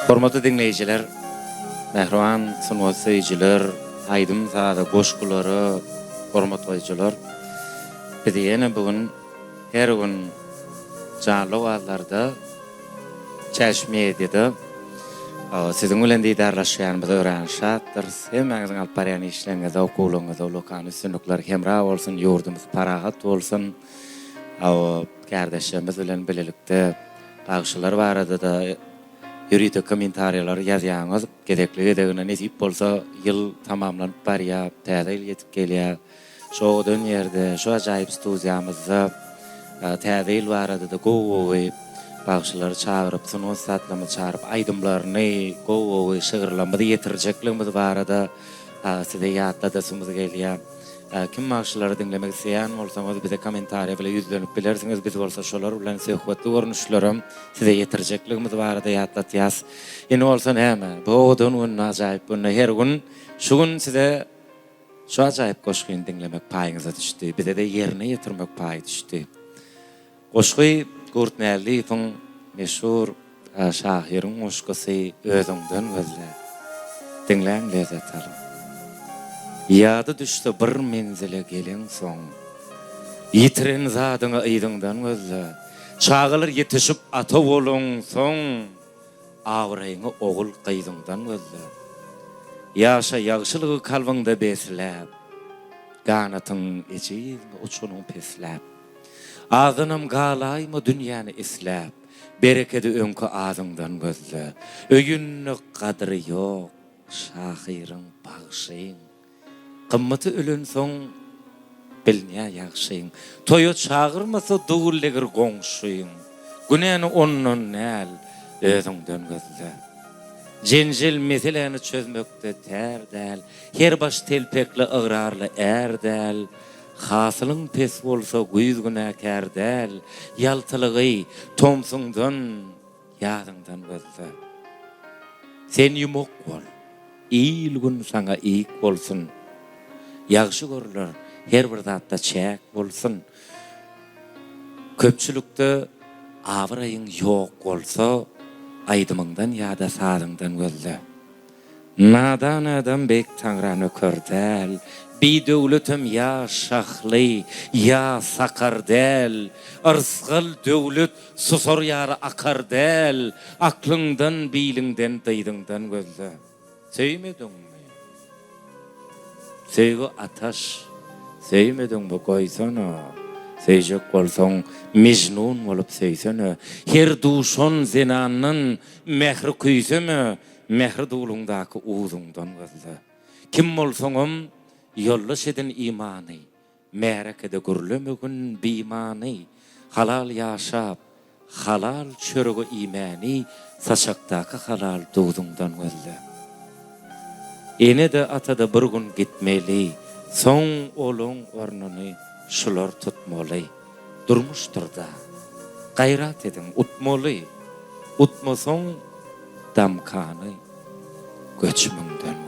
Hormatly diňleýjiler, mähriban sungat söýüjiler, aýdym-saza, goşgulara hormat goýujylar! Biz ýene bu gün her gün janly owazlarda Çäş Mediada siziň bilen didarlaşýanymyza örän şatdyrys. Hemmäňiziň alyp barýan işleriňizde, okuwlaryňyzda ullakan üstünlikler hemra bolsun, ýurdumyz parahat bolsun! Kärdeşlerimiz bilen bilelikde bagşylar barada-da ýörite kommentariýalar ýazýaňyz. Gezekli-gezegine nesip bolsa ýyl tamamlanyp barýar, täze ýyl ýetip gelýär. Şu owadan ýerde, şu ajaýyp studiýamyzda täze ýyl barada-da gowy-gowy bagşylary çagyryp, sungat ussatlarymyzy çagyryp, aýdymlaryny, gowy-gowy şygyrlarymyzy ýetirjekligimiz barada size ýatladasymyz gelýär. Kim bagşylary diňlemek isleýän bolsaňyz bize kommentariýa bile ýüzlenip bilersiňiz biz bolsa şolar bilen söhbetli görnüşlerem size ýetirjekligimiz barada ýatlatýas. Indi bolsa näme bu owadan günde ajaýyp günde her gün şu gün size şu ajaýyp goşgyny diňlemek paýyňyza düşdi bizede ýerine ýetirmek paýy düşdi. Goşgy Gurt Mäliýewiň meşhur şahyryň goşgusy Özüňden gözle. Diňläň lezzet alyň. Ýada düşse bir menzile geleňsoň, Ýitiren zadyňy yzyňdan gözle. Çagalar ýetişip ata bolaňsoň, Abraýyňy ogul gyzyňdan gözle. Ýaşa ýagşylygy kalbyňda besläp, Ganatyň ejizmi uçunyň pesläp. Azdanam galaýma dünýäni isläp, Berekedi öňki adyňdan gözle. Öýünde gadyry ýok şahyryň, bagşyň. Gymmaty ölensoň bilinýär ýagşyň. Toýa çagyrmasa dul-legir goňşyň, Günäni ondan däl, özüňden gözle. Jenjel meseläni çözmekde tär däl, Her baş telpekli ygrarly är däl. Hasylyň pes bolsa güýz günäkär däl, Ýaltalygy tomsuňdan, ýazyňdan gözle. Sen ýumak bol, il-gün saňa iýik bolsun, Ýagşy görüler, her bir zatda çäk bolsun. Köpçülikde abraýyň ýok bolsa, Aýdymyňdan ýa-da sazyňdan gözle. Nadan adam beýik Taňra nöker däl, Bidöwletem ýa şahly, ýa sakar däl, Yrsgal, döwlet susar ýaly akar däl, Aklyňdan, biliňden, dyzyňdan gözle. Söýmediňmi? Söýgi ataş, söýmediňmi goýsana, Söýjek bolsaň, Mejnun bolup söýsene, Her duşan zenandan mähri küýseme, Mähri duluňdaky uzuňdan gözle. Kim bolsaňam, ýoldaş edin imany, Märekede gürlemegin bimany, Halal ýaşap, halal çöregi iýmäni Saçakdaky halal duzuňdan gözle. Ene-de, ata-da bir gün gitmeli, Soň olaň ornuny şular tutmaly. Durmuşdyr-da. Gaýrat ediň, utmaly. Utmasaň, damkany göçümiňden gözle.